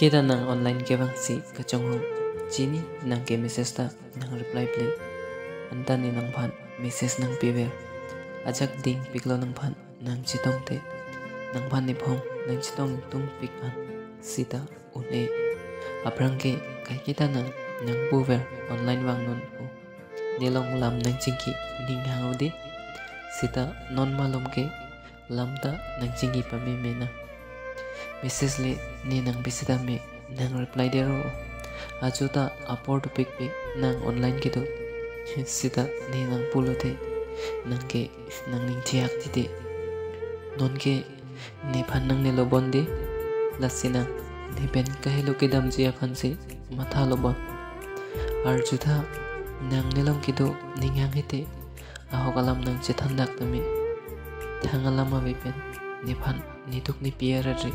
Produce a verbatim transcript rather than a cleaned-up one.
Kita nang online kevangsi kachonghong, chini nang ke message ta nang reply ple. Anta ne nangphan message nangpiver. Ajak dingpiklo nangphan nangchetongte. Nangphan nephong nangchetong tungpik an sita un-e. Aphrang ke kaiketa nang nangpuver online vangnon pu. Nelong lam nangchingki ning hang ode. Sita non malom ke lam ta nangchingki pameme nang. Message le ne nangpi sita me nang reply dero. Ajo ta apor dopikpik nang online kedo. Sita ne nangpulote nang ke nangning thiak titi. Non ke nephan nangnelo bon de. Lasi nang nepen kahelo kedamji aphansi mathalo bon. Arjutha nang nelong kedo ning hang hite ahok alam nangchethandak tame. Thang alam ave pen nephan netuk nepi arat ri